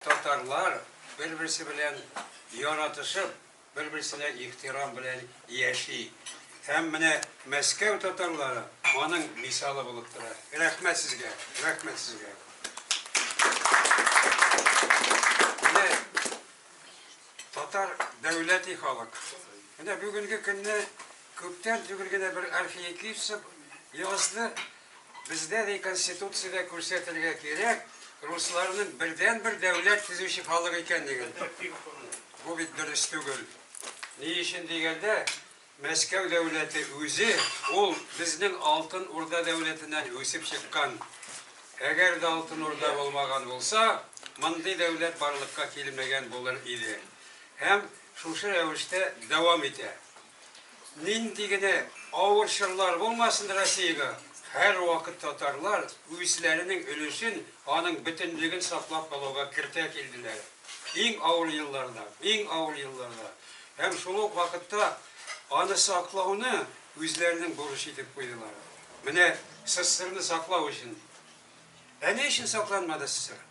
Татарлар бер-берсе белән яратышып, бер-берсенә ихтирам белән яши. Һәм менә Мәскәү татарлары аның мисалы булып тора. Рәхмәт сезгә, рәхмәт сезгә. Менә татар дәүләти халык. Менә бүгенге көнне күптән түгел генә бер архиепископ язды, Бездә, ди, Конституциядә күрсәтергә кирәк, русларның бердәнбер дәүләт төзүче халык икәнлеген. Бу бит дөрес түгел. Ни өчен дигәндә, Мәскәү дәүләте үзе ул безнең Алтын Урда дәүләтеннән үсеп чыккан. Әгәр дә Алтын Урда булмаган булса, мондый дәүләт барлыкка килмәгән булыр иде. Һәм шушы рәвештә дәвам итә. Нинди генә авыр чорлар булмасын Россиягә, һәрвакыт татарлар үзләренең өлешен аның бөтенлеген саклап калуга кертә килделәр. Иң авыр елларда, иң авыр елларда. Һәм шул ук вакытта аны саклауны үзләренең бурычы итеп куйдылар. Менә СССРны саклау өчен. Ә ни өчен сакланмады СССР?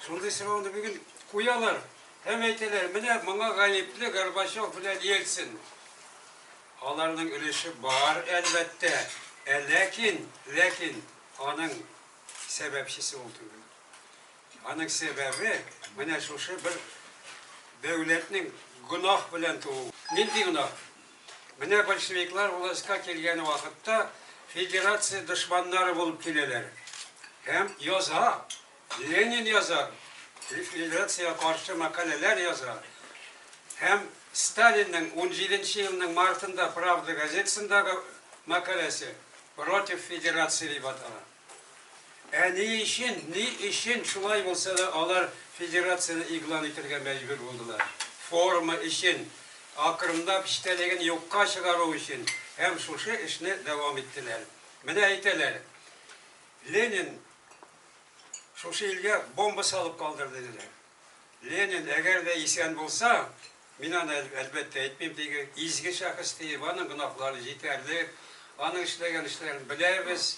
Шундый сорауны бүген куялар һәм әйтәләр, менә моңа гаепле Горбачев белән Ельцин. Аларның өлеше бар, әлбәттә, ә ләкин, ләкин аның сәбәпчесе ул түгел. Аның сәбәбе менә шушы бер дәүләтнең гөнаһ белән тууы. Нинди гөнаһ? Менә большевиклар властька килгән вакытта федерация дошманнары булып киләләр. Һәм яза, Ленин яза, федерациягә каршы мәкаләләр яза. Һәм Сталинның унҗиденче елның мартында Правда газетасындагы мәкаләсе Против федерации дип атала. Ә ни өчен, ни өчен шулай булса да алар федерацияне игълан итәргә мәҗбүр булдылар? Форма өчен, акрынлап эчтәлеген юкка чыгару өчен һәм шушы эшне дәвам иттеләр. Менә әйтәләр, Ленин шушы илгә бомба салып калдырды, диделәр. Ленин, әгәр дә исән булса, мин аны, әлбәттә, әйтмим, теге изге шәхес диеп, аның гөнаһлары җитәрлек, аның эшләгән эшләрен беләбез,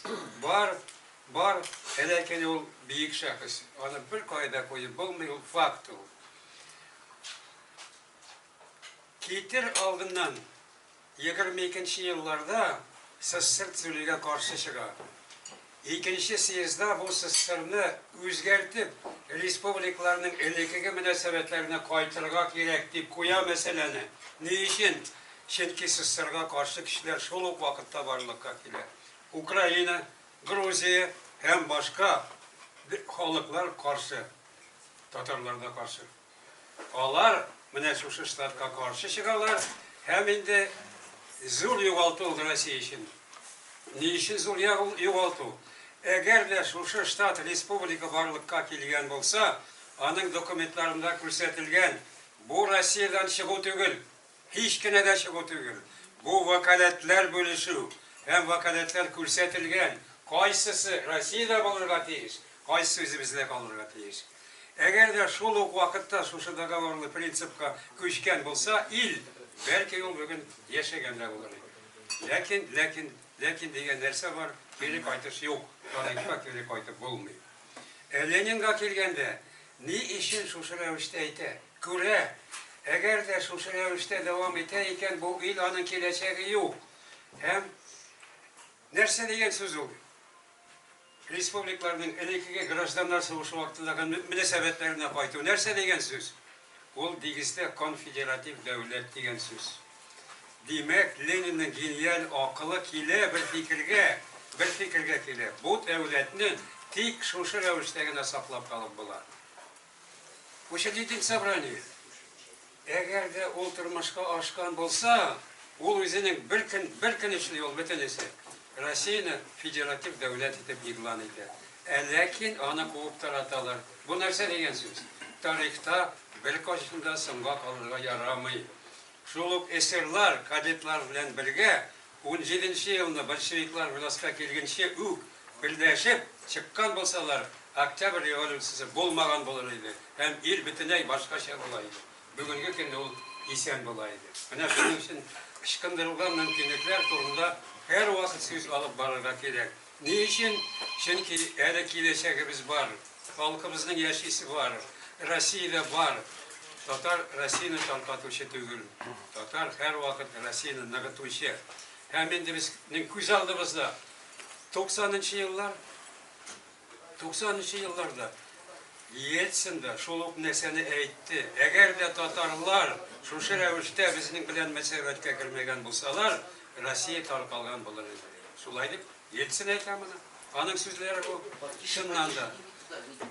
бар, бар, ә ләкин ул бөек шәхес, аны беркая да куеп булмый, ул факт ул. Китер алдыннан 22 нче елларда СССР төзелүгә каршы чыга. Икенче съездда бу СССРны үзгәртеп, республикаларның элеккеге мөнәсәбәтләренә кайтырга кирәк дип куя мәсьәләне. Ни өчен? Чөнки СССРга каршы көчләр шул ук вакытта барлыкка килә. Украина, Грузия һәм башка халыклар каршы, татарлар да каршы. Алар менә шушы штатка каршы чыгалар һәм инде зур югалту ул Россия өчен. Ни өчен зур югалту? Әгәр дә шушы штат республика барлыкка килгән булса, аның документларында күрсәтелгән, бу Россиядән чыгу түгел, Һич кенә дә чыгу түгел. Бу вәкаләтләр бүлешү һәм вәкаләтләр күрсәтелгән, кайсысы Россиядә булырга тиеш, кайсысы үзебездә калырга тиеш. Әгәр дә шул ук вакытта шушы договорлы принципка күчкән булса ил, бәлки ул бүген яшәгән дә булыр иде. Ләкин, ләкин, ләкин дигән нәрсә бар, кире кайтыш юк, тарихка кире кайтып булмый. Ә Ленинга килгәндә, ни өчен шушы рәвештә әйтә? Күрә, әгәр дә шушы рәвештә дәвам итә икән, бу ил аның киләчәге юк. Һәм нәрсә дигән сүз ул? Республикларның элеккеге гражданнар сугышы вакытындагы мөнәсәбәтләренә кайту нәрсә дигән сүз? Ул нигездә конфедератив дәүләт дигән сүз. Димәк, Ленинның гениаль акылы килә бер фикергә, бер фикергә килә, бу дәүләтне тик шушы рәвештә генә саклап калып була. Учредитель собрание. Әгәр дә ул тормышка ашкан булса, ул үзенең бер көн, бер көн эшли ул бөтенесе. Россияне федератив дәүләт итеп игълан итә. Ә ләкин аны куып тараталар. Бу нәрсә дигән сүз? Тарихта беркайчан да соңга калырга ярамый. Шул ук эсерлар, кадетлар белән бергә унҗиденче елны большевиклар властька килгенче үк берләшеп чыккан булсалар, Октябрь революциясе булмаган булыр иде һәм ил бөтенләй башкача була иде. Бүгенге көндә ул исән була иде. Менә шуның өчен ычкындырылган мөмкинлекләр турында һәрвакыт сүз алып барырга кирәк. Ни өчен? Чөнки әле киләчәгебез бар, халкыбызның яшисе бар. Россиядә бар. Татар Россияне таркатучы түгел. Татар һәрвакыт Россияне ныгытучы. Һәм инде безнең күз алдыбызда 90 нчы еллар, 90 нчы елларда Ельцин да шул ук нәрсәне әйтте. Әгәр дә татарлар шушы рәвештә безнең белән мөнәсәбәткә кермәгән булсалар, Россия таркалган булыр иде. Шулай дип Ельцин әйтә моны. Аның сүзләре бу. Чыннан да,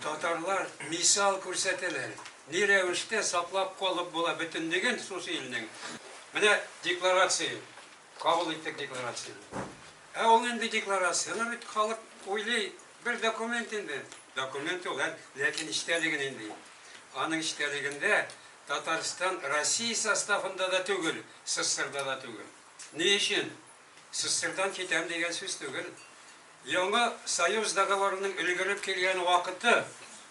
татарлар мисал күрсәтәләр. Ни рәвештә саклап калып була бөтенлеген шушы илнең. Менә декларация, кабул иттек декларацияне. Ә ул нинди декларация? Аны бит халык уйлый, бер документ инде. Документ ул, ләкин эчтәлеге нинди? Аның эчтәлегендә Татарстан Россия составында да түгел, СССРда да түгел. Ни өчен? СССРдан китәм дигән сүз түгел. Яңа Союз договорының өлгереп килгән вакыты,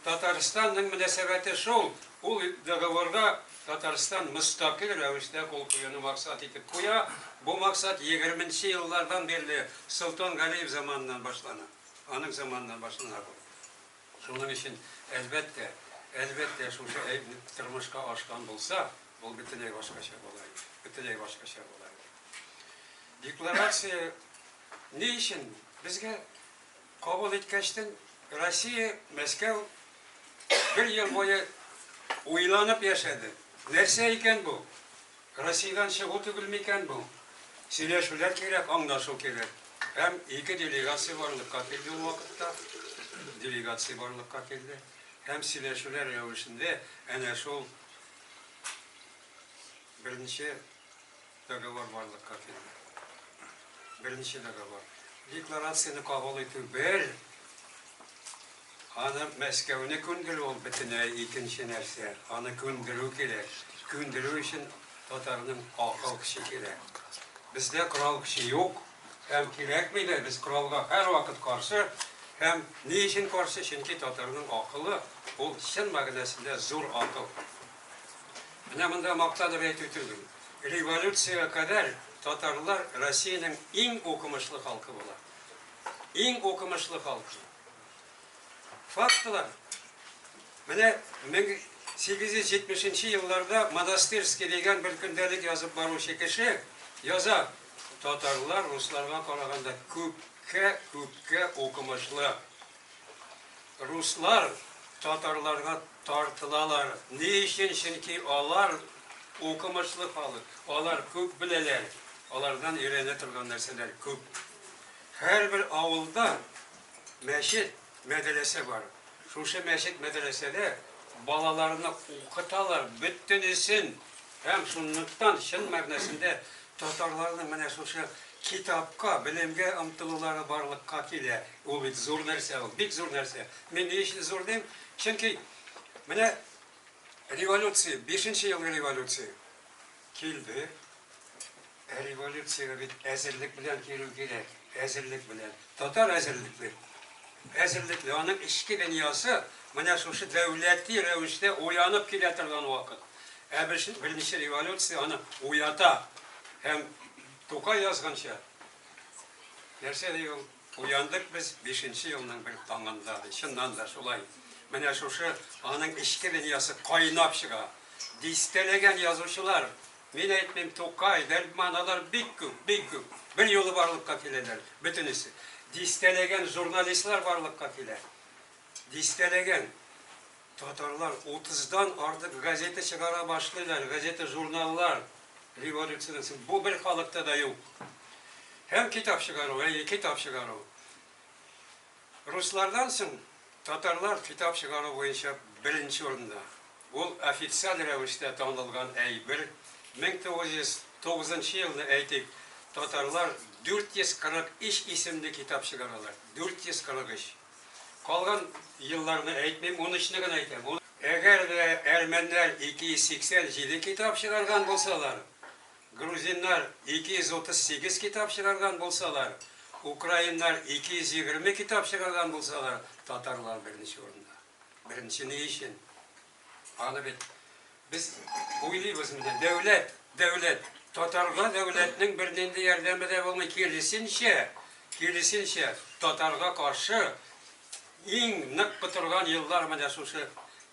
Татарстанның мөнәсәбәте шул, ул договорга Татарстан мөстәкыйль рәвештә кул куюны максат итеп куя, бу максат егерменче еллардан бирле Солтан Галиев заманыннан башлана, аның заманыннан башлана бу. Шуның өчен, әлбәттә, әлбәттә, шушы әйбер тормышка ашкан булса, ул бөтенләй башкача була иде, бөтенләй башкача була иде. Декларация ни өчен безгә кабул иткәчтен Россия, Мәскәү бер ел буе уйланып яшәде. Нәрсә икән бу? Россиядән чыгу түгел микән бу? Сөйләшүләр кирәк, аңлашу кирәк. Һәм ике делегация барлыкка килде ул вакытта. Делегация барлыкка килде. Һәм сөйләшүләр рәвешендә әнә шул беренче договор барлыкка килде. Беренче договор. Декларацияне кабул итү бер, аны Мәскәүне күндерү ул бөтенләй икенче нәрсә. Аны күндерү кирәк. Күндерү өчен татарның акыл көче кирәк. Бездә корал көче юк һәм кирәкми дә, без коралга һәрвакыт каршы. Һәм ни өчен каршы? Чөнки татарның акылы ул чын мәгънәсендә зур акыл. Менә монда мактанып әйтү түгел. Революциягә кадәр татарлар Россиянең иң укымышлы халкы була. Иң укымышлы халкы. Фактлар. Менә 1870 нче елларда Монастырский дигән бер көндәлек язып баручы кеше яза, татарлар русларга караганда күпкә, күпкә укымышлы. Руслар татарларга тартылалар. Ни өчен? Чөнки алар укымышлы халык, алар күп беләләр, алардан өйрәнә торган нәрсәләр күп. Һәрбер авылда мәчет, мәдрәсә бар. Шушы мәчет, мәдрәсәдә балаларны укыталар бөтенесен. Һәм шунлыктан чын мәгънәсендә татарларның менә шушы китапка, белемгә омтылулары барлыкка килә. Ул бит зур нәрсә ул, бик зур нәрсә. Мин ни өчен зур дим? Чөнки менә революция, бишенче елгы революция килде. Ә революциягә бит әзерлек белән килү кирәк, әзерлек белән. Татар әзерлекле. Әзерлекле. Аның эчке дөньясы менә шушы дәүләти рәвештә уянып килә торган вакыт. Ә беренче революция аны уята. Һәм Тукай язганча, нәрсә ди ул? Уяндык без бишенче елның бер таңында, ди. Чыннан да шулай. Менә шушы аның эчке дөньясы кайнап чыга. Дистәләгән язучылар, мин әйтмим, Тукай, Дәрдман, алар бик күп, бик күп. Бер юлы барлыкка киләләр, бөтенесе. Дистәләгән журналистлар барлыкка килә. Дистәләгән. Татарлар утыздан артык газета чыгара башлыйлар, газета-журналлар революциядән соң. Бу бер халыкта да юк. Һәм китап чыгару, әйе, китап чыгару. Руслардан соң татарлар китап чыгару буенча беренче урында. Ул официаль рәвештә танылган әйбер. 1909 елны, әйтик, татарлар 443 исемле китап чыгаралар. 443. Калган елларны әйтмим, унөчне генә әйтәм. Әгәр дә әрмәннәр 287 китап чыгарган булсалар, грузиннар 238 китап чыгарган булсалар, украиннар 220 китап чыгарган булсалар, татарлар беренче урында. Беренче ни өчен? Аны бит без уйлыйбыз менә, дәүләт, дәүләт. Татарга дәүләтнең бернинди ярдәме дә булмый. Киресенчә, киресенчә, татарга каршы иң нык котырган еллар менә шушы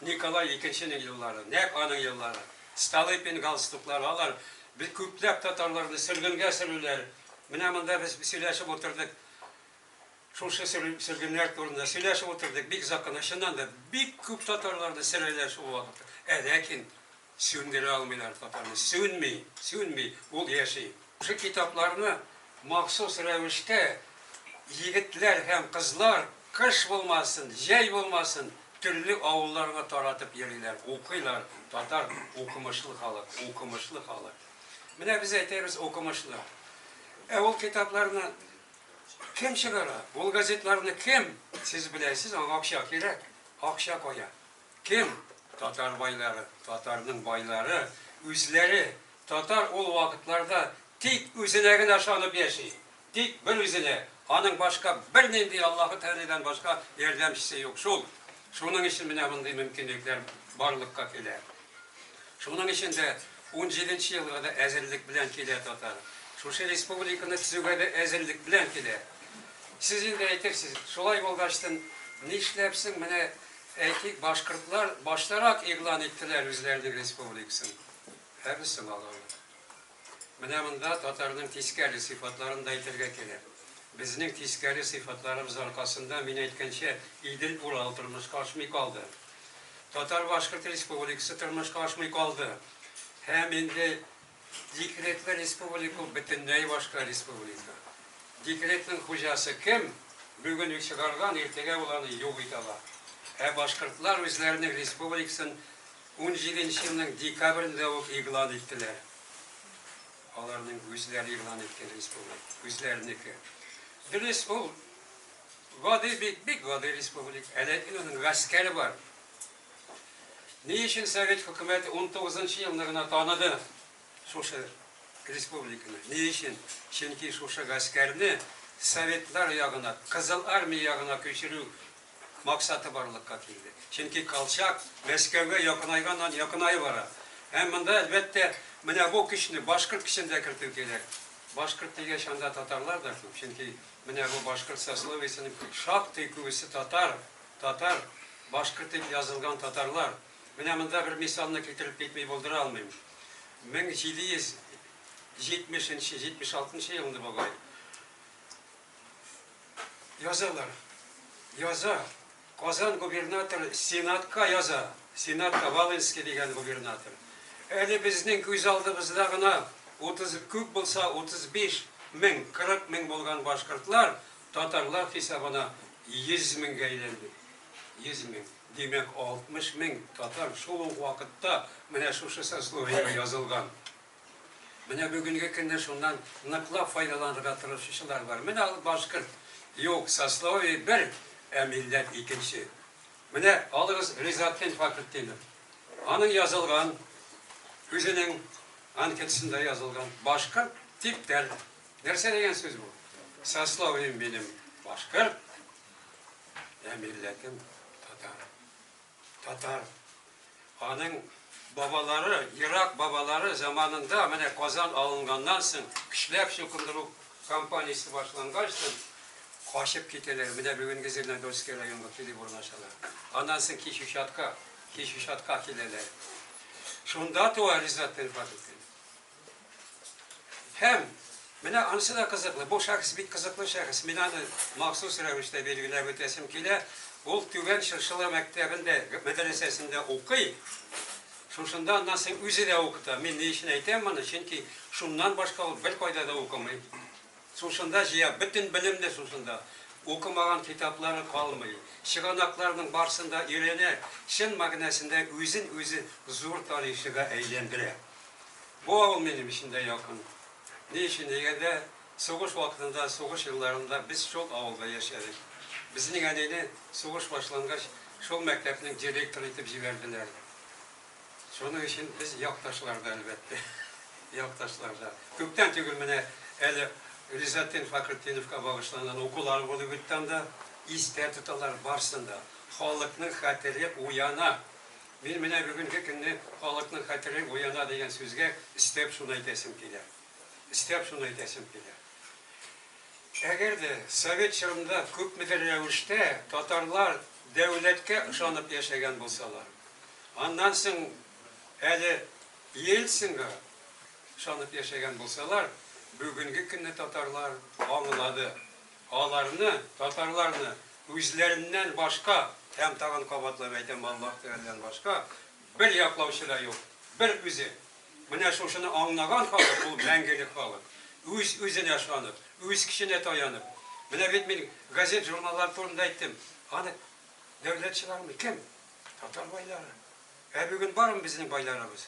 Николай Икенченең еллары, нәкъ аның еллары. Столыпин галстуклары, алар бик күпләп татарларны сөргенгә сөрүләр. Менә монда без сөйләшеп утырдык. Шушы сөргеннәр турында сөйләшеп утырдык бик озак кына. Чыннан да, бик күп татарларны сөрәләр шул вакытта. Ә ләкин сүндерә алмыйлар татарны. Сүнми, сүнми, ул яши. Шушы китапларны махсус рәвештә егетләр һәм кызлар кыш булмасын, җәй булмасын, төрле авылларга таратып йөриләр, укыйлар. Татар укымышлы халык, укымышлы халык. Менә без әйтәбез укымышлы. Ә ул китапларны кем чыгара? Ул газетларны кем? Сез беләсез, аңа акча кирәк. Акча кая? Кем? Татар байлары, татарның байлары үзләре. Татар ул вакытларда тик үзенә генә ышанып яши. Тик бер үзенә. Аның башка бернинди Аллаһы Тәгаләдән башка ярдәмчесе юк шул. Шуның өчен менә мондый мөмкинлекләр барлыкка килә. Шуның өчен дә унҗиденче елга да әзерлек белән килә татар. Шушы республиканы төзүгә дә әзерлек белән килә. Сез инде әйтерсез, шулай булгачтын, нишләпсең менә, әйтик, башкортлар баштарак игълан иттеләр үзләренең республикасын. Ә без соң алабыз. Менә монда татарның тискәре сыйфатларын да әйтергә кирәк. Безнең тискәре сыйфатларыбыз аркасында, мин әйткәнчә, Идел-Урал тормышка ашмый калды. Татар-Башкорт республикасы тормышка ашмый калды. Һәм инде декретлы республика ул бөтенләй башка республика. Декретның хуҗасы кем, бүген үк чыгарган, иртәгә ул аны юк итә ала. Ә башкортлар үзләренең республикасын унҗиденче елның декабрендә үк игълан иттеләр. Аларның үзләре игълан иткән республика, үзләренеке. Дөрес, ул гади бик, бик гади республика, ә ләкин аның гаскәре бар. Ни өчен Совет хөкүмәте унтугызынчы елны гына таныды шушы республиканы? Ни өчен? Чөнки шушы гаскәрне Советлар ягына, Кызыл Армия ягына күчерү максаты барлыкка килде. Чөнки Колчак Мәскәүгә якынайганнан якыная бара. Һәм монда, әлбәттә, менә бу көчне, башкорт көчен дә кертү кирәк. Башкорт дигәч, анда татарлар да күп, чөнки менә бу башкорт сословиесенең шактый күбесе татар, татар, башкорт дип язылган татарлар. Менә монда бер мисалны китереп китми булдыра алмыйм. 1770 нче, 76 нчы елны бугай, Язалар. Яза. Казан губернаторы Сенатка яза. Сенатка Волынский дигән губернатор. Әле безнең күз алдыбызда гына 30, күп булса 35 мең, 40 мең булган башкортлар татарлар хисабына 100 меңгә әйләнде. 100 мең. Димәк, 60 мең татар шул ук вакытта менә шушы сословиегә язылган. Менә бүгенге көндә шуннан ныклап файдаланырга тырышучылар бар. Менә ул башкорт. Юк, сословие бер, ә милләт икенче. Менә алыгыз Ризатдин Фәхретдинов. Аның язылган, үзенең анкетасында язылган башкорт типтәр. Нәрсә дигән сүз бу? Сословием минем башкорт, ә милләтем татар. Татар. Аның бабалары, ерак бабалары заманында, менә Казан алынганнан соң, көчләп чукындыру кампаниясе башлангач соң, качып китәләр. Менә бүгенге Зеленодольский районга килеп урнашалар. Аннан соң Кичүчатка, Кичүчатка киләләр. Шунда туа Ризатдин Фатыйхин. Һәм менә анысы да кызыклы. Бу шәхес бик кызыклы шәхес. Мин аны махсус рәвештә билгеләп үтәсем килә. Ул Түбән Чыршылы мәктәбендә, мәдрәсәсендә укый. Шушында аннан соң үзе дә укыта. Мин ни өчен әйтәм моны? Чөнки шуннан башка ул беркайда да укымый. Шушында җыя, бөтен белемне шушында. Укымаган китаплары калмый. Чыганакларның барсын да өйрәнә. Чын мәгънәсендә үзен-үзе зур тарихчыга әйләндерә. Бу авыл минем өчен дә якын. Ни өчен дигәндә, сугыш вакытында, сугыш елларында без шул авылда яшәдек. Безнең әнине сугыш башлангач, шул мәктәпнең директоры итеп җибәрделәр. Шуның өчен без якташлар да, әлбәттә. Якташлар да. Күптән түгел менә әле Ризатдин Фәхретдиновка багышланган укулар булып үтте анда. Истә тоталар барсын да. Халыкның хәтере уяна. Мин менә бүгенге көнне халыкның хәтере уяна дигән сүзгә өстәп шуны әйтәсем килә. Өстәп шуны әйтәсем килә. Әгәр дә совет чорында күпмедер рәвештә татарлар дәүләткә ышанып яшәгән булсалар, Аннан соң әле Ельцинга ышанып яшәгән булсалар, бүгенге көнне татарлар аңлады. Аларны, татарларны үзләреннән башка, һәм тагын кабатлап әйтәм, Аллаһ Тәгаләдән башка бер яклаучы да юк. Бер үзе. Менә шушыны аңнаган халык ул мәңгелек халык. Үз-үзенә ышанып, үз көченә таянып. Менә бит мин газет-журналлар турында әйттем. Аны дәүләт чыгармый. Кем? Татар байлары. Ә бүген бармы безнең байларыбыз?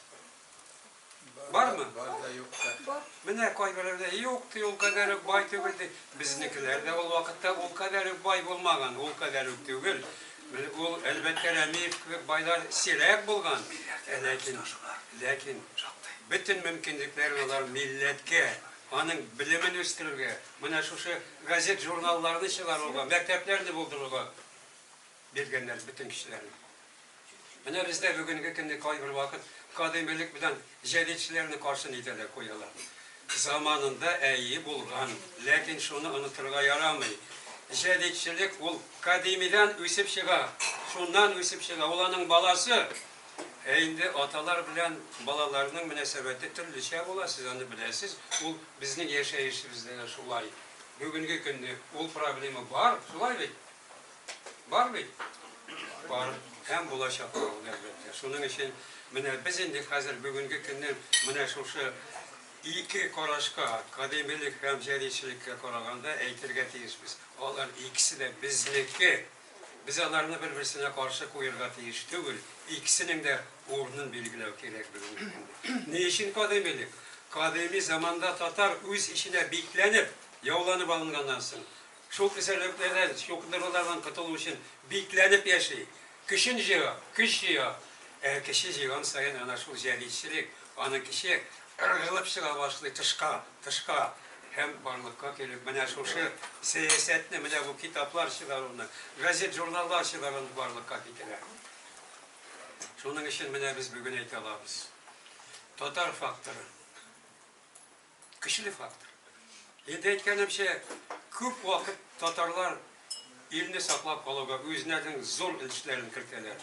Бармы? Бар да, юк та. Бар. Менә кайберәүләр юк ди, ул кадәр үк бай түгел ди. Безнекеләр дә ул вакытта ул кадәр үк бай булмаган, ул кадәр үк түгел. Ул, әлбәттә, Рәмиев кебек байлар сирәк булган. Ә ләкин, ләкин бөтен мөмкинлекләрен алар милләткә, аның белемен үстерергә, менә шушы газет-журналларны чыгаруга, мәктәпләрне булдыруга биргәннәр бөтен көчләрен. Менә бездә бүгенге көнне кайбер вакыт кадимилек белән җәдитчеләрне каршы нитәләр, куялар. Заманында әйе булган, ләкин шуны онытырга ярамый. Җәдитчелек ул кадимидән үсеп чыга, шуннан үсеп чыга, ул аның баласы. Ә инде аталар белән балаларның мөнәсәбәте төрлечә була, сез аны беләсез, ул безнең яшәешебездә дә шулай. Бүгенге көнне ул проблема бар, шулай бит? Бар бит? Бар. Һәм булачак та ул, әлбәттә. Шуның өчен менә без инде хәзер бүгенге көнне менә шушы ике карашка, кадимилек һәм җәдитчелеккә караганда әйтергә тиешбез. Алар икесе дә безнеке. Без аларны бер-берсенә каршы куерга тиеш түгел. Икесенең дә урынын билгеләү кирәк бүгенге көндә. Ни өчен кадимилек? Кадими заманда татар үз эченә бикләнеп, яуланып алынганнан соң, Шул кесәлекләрдән, чукындырулардан котылу өчен бикләнеп яши. Көчен җыя, көч җыя. Ә көче җыйган саен әнә шул җәдитчелек, аның көче ыргылып чыга башлый тышка, тышка. Һәм барлыкка килеп менә шушы сәясәтне, менә бу китаплар чыгаруны, газет-журналлар чыгаруны барлыкка китерә. Шуның өчен менә без бүген әйтә алабыз. Татар факторы. Көчле фактор. Инде әйткәнемчә, күп вакыт татарлар илне саклап калуга үзләренең зур өлешләрен кертәләр.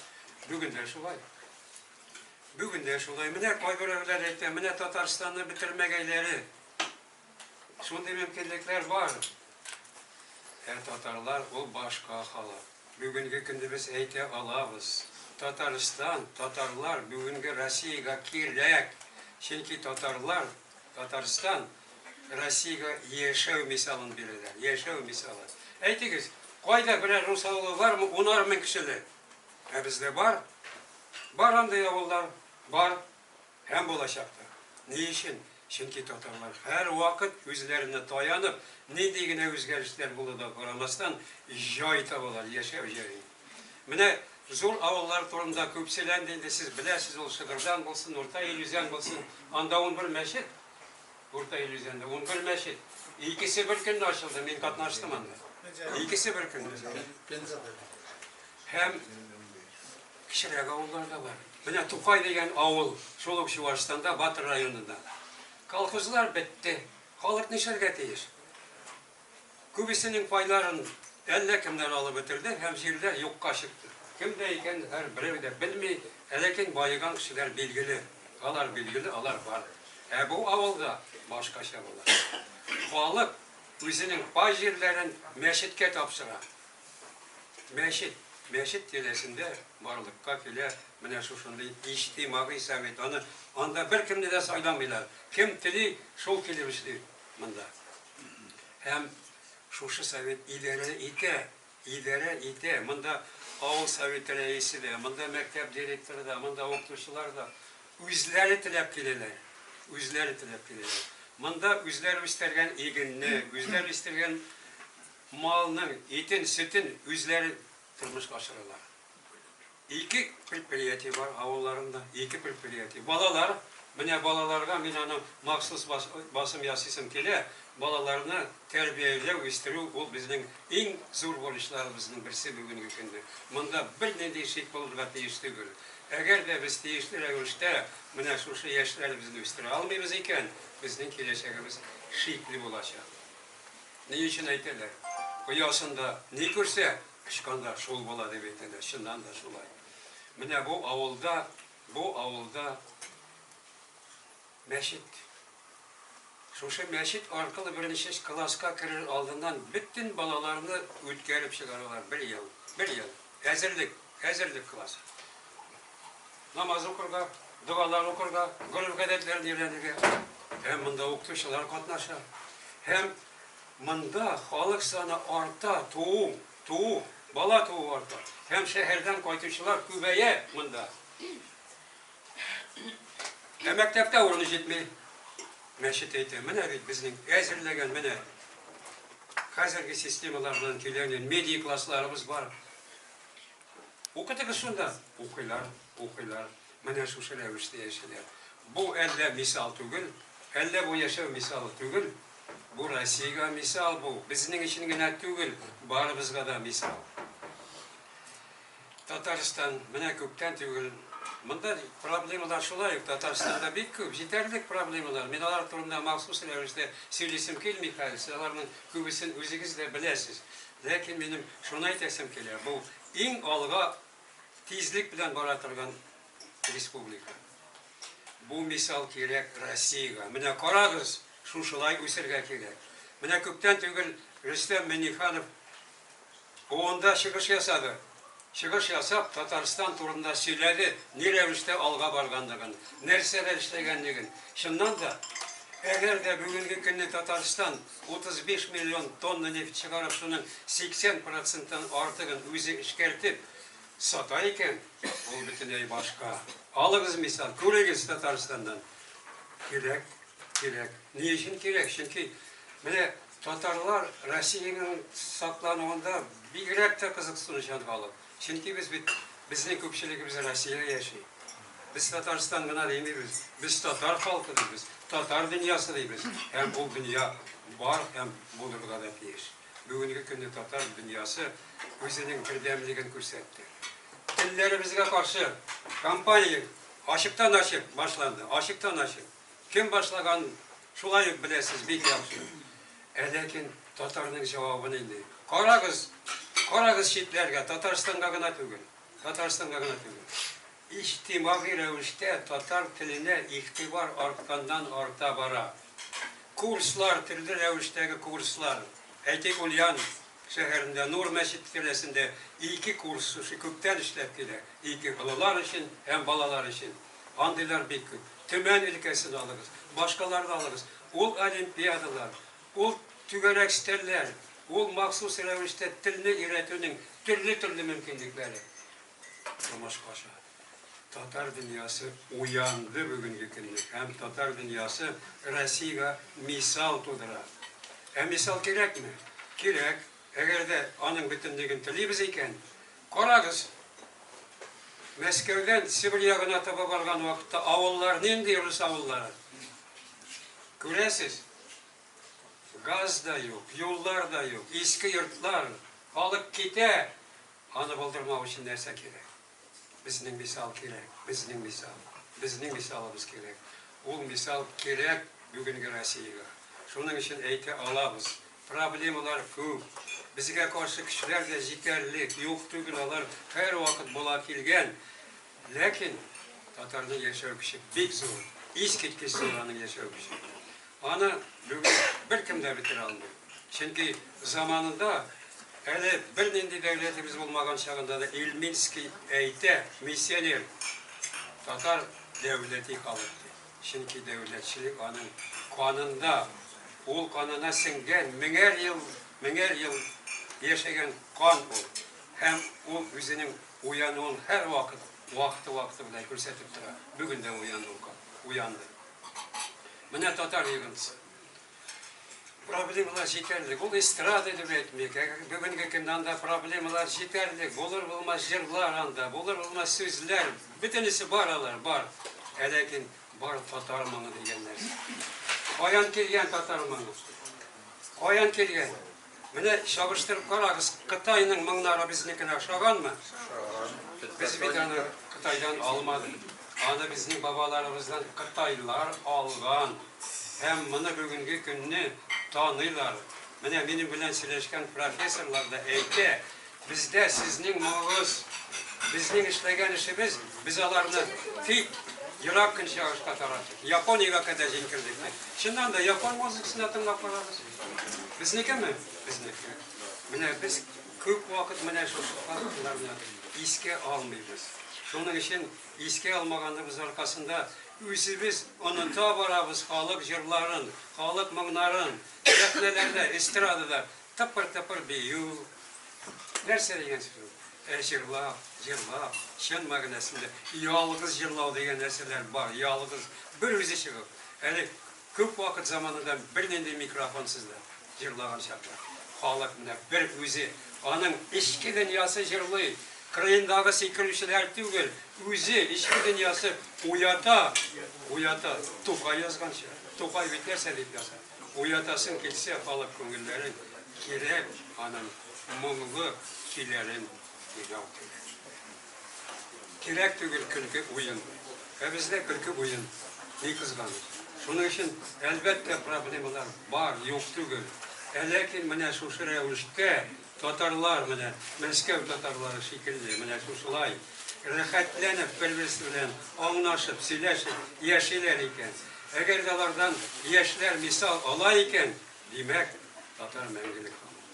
Бүген дә шулай. Бүген дә шулай. Менә кайберәүләр әйтә, менә Татарстанны бетермәгәйләре. Шундый мөмкинлекләр бар. Ә татарлар ул башка халык. Бүгенге көнне без әйтә алабыз, Татарстан, татарлар бүгенге Россиягә кирәк. Чөнки татарлар, Татарстан Россиягә яшәү мисалын бирәләр, яшәү мисалы. Әйтегез, кайда берәр рус авылы бармы унар мең кешеле? Ә бездә бар. Бар андый авыллар, бар. Һәм булачак та. Ни өчен? Чөнки татарлар һәрвакыт үзләренә таянып, нинди генә үзгәрешләр булу да карамастан, җай табалар, яшәү җаен. Менә зур авыллар турында күп сөйләнде инде, сез беләсез, ул Шыгырдан булсын, Урта Илүзән булсын, анда 11 мәчет, Урта Илүзәндә 11 мәчет. Икесе бер көнне ачылды, мин катнаштым анда. Икесе бер көнне. Һәм Кечерәк авыллар да бар. Менә Тукай дигән авыл, шул ук Чуашстанда, Батыр районында. Колхозлар бетте. Халык нишләргә тиеш? Күбесенең пайларын әллә кемнәр алып бетерде һәм җирләр юкка чыкты. Кемдә икән, һәр берәү дә белми, ә ләкин баеган кешеләр билгеле. Алар билгеле, алар бар. Ә бу авылда башкача була. Халык үзенең пай җирләрен мәчеткә тапшыра. Мәчет, мәчет тирәсендә барлыкка килә менә шушындый иҗтимагый совет. Аны анда беркемне дә сайламыйлар. Кем тели, шул килеп эшли монда. Һәм шушы совет идарә итә, идарә итә. Монда авыл советы рәисе дә, монда мәктәп директоры да, монда укытучылар да үзләре теләп киләләр. Үзләре теләп киләләр. Монда үзләре үстергән игенне, үзләре үстергән Малның итен, сөтен үзләре тормышка ашыралар. Ике предприятие бар авылларында, ике предприятие. Балалар, менә балаларга мин аны махсус басым ясыйсым килә, балаларны тәрбияләү, үстерү ул безнең иң зур бурычларыбызның берсе бүгенге көндә. Монда бернинди шик булырга тиеш түгел. Әгәр дә без тиешле рәвештә менә шушы яшьләребезне үстерә алмыйбыз икән, безнең киләчәгебез шикле булачак. Ни өчен әйтәләр? Оясында ни күрсә, очканда шул була дип әйтәләр. Чыннан да шулай. Менә бу авылда, бу авылда мәчет. Шушы мәчет аркылы беренче класска керер алдыннан бөтен балаларны үткәреп чыгаралар бер ел, бер ел. Әзерлек, әзерлек классы. Намаз укырга, догалар укырга, гореф-гадәтләрен өйрәнергә. Һәм монда укытучылар катнаша. Һәм монда халык саны арта, туу, туу, бала туу арта. Һәм шәһәрдән кайтучылар күбәя монда. Ә мәктәптә урыны җитми. Мәчет әйтә, менә бит безнең әзерләгән, менә хәзерге системалар белән көйләнгән медиа классларыбыз бар. Укытыгыз шунда. Укыйлар, укыйлар. Менә шушы рәвештә яшиләр. Бу әллә мисал түгел, әллә бу яшәү мисалы түгел. Бу Россиягә мисал бу. Безнең өчен генә түгел, барыбызга да мисал. Татарстан менә күптән түгел. Монда проблемалар шулай ук Татарстанда бик күп, җитәрлек проблемалар. Мин алар турында махсус рәвештә сөйлисем килми хәзер. Сез аларның күбесен үзегез дә беләсез. Ләкин минем шуны әйтәсем килә, бу иң алга тизлек белән бара торган республика. Бу мисал кирәк Россиягә. Менә карагыз, шушылай үсергә кирәк. Менә күптән түгел Рөстәм Миңнеханов ООНда чыгыш ясады. Чыгыш ясап, Татарстан турында сөйләде, ни рәвештә алга барганлыгын, нәрсәләр эшләгәнлеген. Чыннан да, әгәр дә бүгенге көнне Татарстан 35 миллион тонна нефть чыгарып, шуның 80 проценттан артыгын үзе эшкәртеп сата икән, ул бөтенләй башка. Алыгыз мисал, күрегез Татарстаннан. Кирәк, кирәк. Ни өчен кирәк? Чөнки менә татарлар Россиянең саклануында бигрәк тә кызыксынучан халык. Чөнки без бит, безнең күпчелегебез Россиядә яши. Без Татарстан гына димибез, без татар халкы дибез, татар дөньясы дибез. Һәм ул дөнья бар һәм булырга да тиеш. Бүгенге көнне татар дөньясы үзенең бердәмлеген күрсәтте. Телләребезгә каршы кампания ачыктан-ачык башланды, ачыктан-ачык. Кем башлаган, шулай ук беләсез бик яхшы. Ә ләкин татарның җавабы нинди? Карагыз, карагыз читләргә, Татарстанга гына түгел, Татарстанга гына түгел. Иҗтимагый рәвештә татар теленә игътибар артканнан-арта бара. Курслар, төрле рәвештәге курслар. Әйтик, Ульян шәһәрендә Нур мәчете тирәсендә ике курс шушы күптән эшләп килә. Ике, олылар өчен һәм балалар өчен. Андыйлар бик күп. Төмән өлкәсен алыгыз, башкаларны алыгыз. Ул олимпиадалар, ул түгәрәк өстәлләр, ул махсус рәвештә телне өйрәтүнең төрле-төрле мөмкинлекләре тормышка аша. Татар дөньясы уянды бүгенге көнне һәм татар дөньясы Россиягә мисал тудыра. Ә мисал кирәкме? Кирәк. Әгәр дә аның бөтенлеген телибез икән, карагыз, Мәскәүдән Себер ягына таба барган вакытта авыллар нинди рус авыллары? Күрәсез, газ да юк, юллар да юк, иске йортлар, халык китә. Аны булдырмау өчен нәрсә кирәк? Безнең мисал кирәк, безнең мисал, безнең мисалыбыз кирәк. Ул мисал кирәк бүгенге Россиягә. Шуның өчен әйтә алабыз, проблемалар күп, безгә каршы көчләр дә җитәрлек, юк түгел, алар һәрвакыт була килгән. Ләкин татарның яшәү көче бик зур, искиткеч зур аның яшәү көче. Аны бүген беркем дә бетерә алмый. Чөнки заманында әле бернинди дәүләтебез булмаган чагында да Ильминский әйтә, миссионер, татар дәүләти халык ди. Чөнки дәүләтчелек аның канында, ул канына сеңгән, меңәр ел, меңәр ел яшәгән кан ул. Һәм ул үзенең уянуын һәрвакыт, вакыты-вакыты белән күрсәтеп тора. Бүген дә уянды ул кан, уянды. Менә татар йогынтысы. Проблемалар җитәрлек. Ул эстрада дип әйтмик. Бүгенге көндә анда проблемалар җитәрлек. Булыр-булмас җырлар анда, булыр-булмас сүзләр. Бөтенесе бар алар, бар. Ә ләкин бар татар моңы дигән нәрсә. Каян килгән татар моңы? Каян килгән? Менә чагыштырып карагыз, Кытайның моңнары безнекенә ошаганмы? Без бит аны Кытайдан алмадык. Аны безнең бабаларыбыздан кытайлар алган. Һәм моны бүгенге көнне таныйлар. Менә минем белән сөйләшкән профессорлар да әйтә, бездә сезнең моңыгыз. Безнең эшләгән эшебез, без аларны тик Ерак Көнчыгышка тараттык. Япониягә кадәр җиткердек. Чыннан да, япон музыкасын да тыңлап карагыз. Безнекеме? Безнеке. Менә без күп вакыт менә шушы фактларны искә алмыйбыз. Шуның өчен искә алмаганыбыз аркасында үзебез оныта барабыз халык җырларын, халык моңнарын. Сәхнәләрдә, эстрадада тыпыр-тыпыр бию. Нәрсә дигән сүз ул? Ә җырлау, җырлау, чын мәгънәсендә ялгыз җырлау дигән нәрсәләр бар, ялгыз, бер үзе чыгып. Әле күп вакыт заманында бернинди микрофонсыз да җырлаган чаклар. Халык менә бер үзе, аның эчке дөньясы җырлый, кырыендагы сикерүчеләр түгел, үзе, эчке дөньясы уята, уята. Тукай язганча. Тукай бит нәрсә дип яза? Уятасың килсә халык күңелләрен, кирәк аның моңлы көйләрен уйнау кирәк. Кирәк түгел көлке уен. Ә бездә көлке уен. Ни кызганыч. Шуның өчен, әлбәттә, проблемалар бар, юк түгел. Ә ләкин менә шушы рәвештә татарлар, менә Мәскәү татарлары шикелле, менә шушылай рәхәтләнеп бер-берсе белән аңлашып, сөйләшеп яшиләр икән, әгәр дә алардан яшьләр мисал ала икән, димәк, татар мәңгелек халык.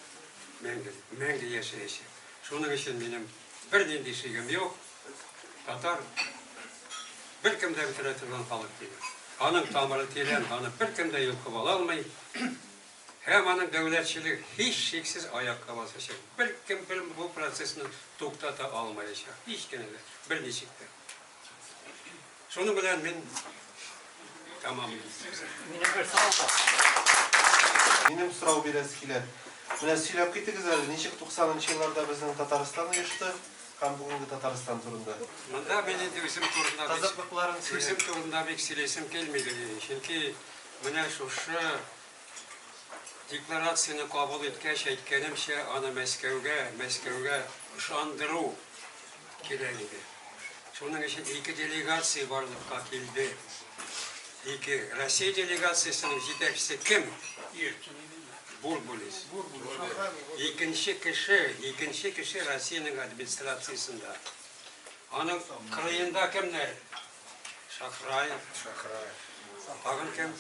Мәңгелек, мәңге яшәячәк. Шуның өчен минем бернинди шигем юк. Татар беркем дә бетерә торган халык түгел. Аның тамыры тирән, аны беркем дә йолкып ала алмый. Һәм аның дәүләтчелеге һичшиксез аякка басачак. Беркем бер бу процессны туктата алмаячак. Һич кенә дә, берничек тә. Шуның белән мин тәмамлыйм. Минем бер сорау бар. Минем сорау бирәсе килә. Менә сөйләп китегез әле, ничек 90 нчы елларда безнең Татарстан оешты һәм бүгенге Татарстан турында. Монда мин инде үзем турында бик, Кызыклыкларын үзем сөйләгез. турында бик сөйлисем килми, чөнки менә шушы Декларацияне кабул иткәч, әйткәнемчә, аны Мәскәүгә, Мәскәүгә ышандыру кирәк иде. Шуның өчен ике делегация барлыкка килде. Ике. Россия делегациясенең җитәкчесе кем? Бурбулис. Икенче кеше, икенче кеше Россиянең администрациясендә. Аның кырыенда кемнәр? Шахраев. Шахраев. Тагын кем?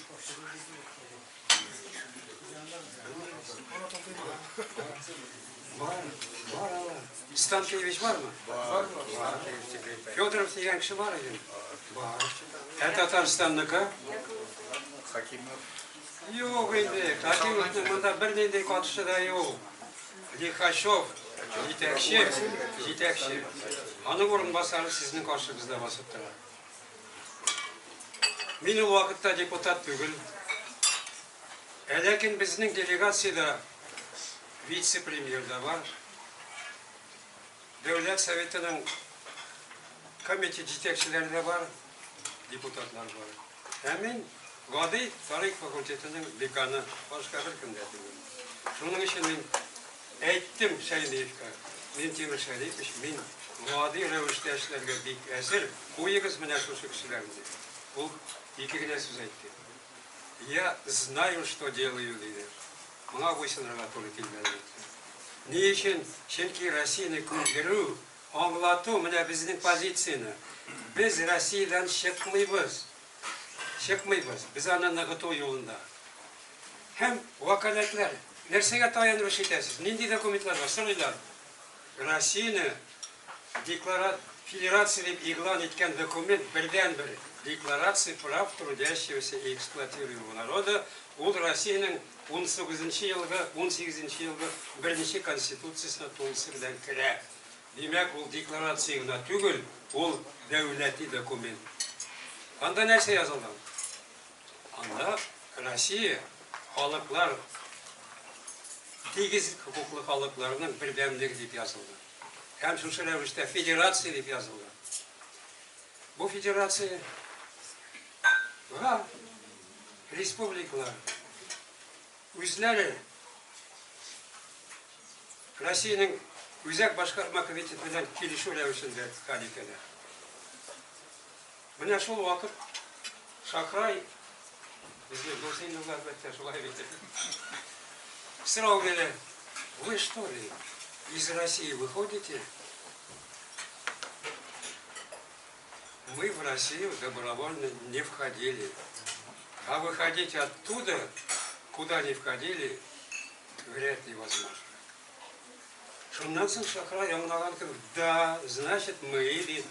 Бар, бар алар. Станкевич бармы? Бар. Бар. Федоров дигән кеше бар иде. Бар. Ә Татарстанныкы? Хакимов. Юк инде. Хакимовның монда бернинди катышы да юк. Лихачев, җитәкче, җитәкче. Аның урынбасары сезнең каршыгызда басып тора. Мин ул вакытта депутат түгел. Ә ләкин безнең делегациядә вице-премьер да бар. Дәүләт Советының комитет җитәкчеләре дә бар, депутатлар бар. Ә мин гади тарих факультетының деканы, башка беркем дә түгел. Шуның өчен мин әйттем Шәймиевка, Минтимер Шәрипович, мин гади рәвештә эшләргә бик әзер, куегыз менә шушы кешеләрне, дип. Ул ике генә сүз әйтте. Я знаю, что делаю, диде. Моңа буйсынырга туры килде, әлбәттә. Ни өчен? Чөнки Россияне күндерү, аңлату, менә безнең позицияне. Без Россиядән чыкмыйбыз. Чыкмыйбыз. Без аны ныгыту юлында. Һәм вәкаләтләр. Нәрсәгә таянып эш итәсез? Нинди документлар бар? Сорыйлар. Россияне деклара федерация дип игълан иткән документ бердәнбер Декларация прав трудящегося и эксплуатируемого народа, ул Россиянең унсугызынчы елгы, унсигезенче елгы беренче Конституциясенә тулысы белән керә. Димәк, ул декларация гына түгел, ул дәүләти документ. Анда нәрсә язылган? Анда Россия халыклар тигез хокуклы халыкларның бердәмлеге дип язылган. Һәм шушы рәвештә федерация дип язылган. Бу федерация республикалар үзләре Россиянең Үзәк башкарма комитеты белән килешү рәвешендә хәл итәләр. Менә шул вакыт Шахрай, безнең дус инде ул, әлбәттә, шулай бит. Сорау бирә, вы что ли, из России выходите? Мы в Россию добровольно не входили. А выходить оттуда, куда не входили, вряд ли возможно. Шуннан соң Шахрай аңлаган кебек, да, значит, мы или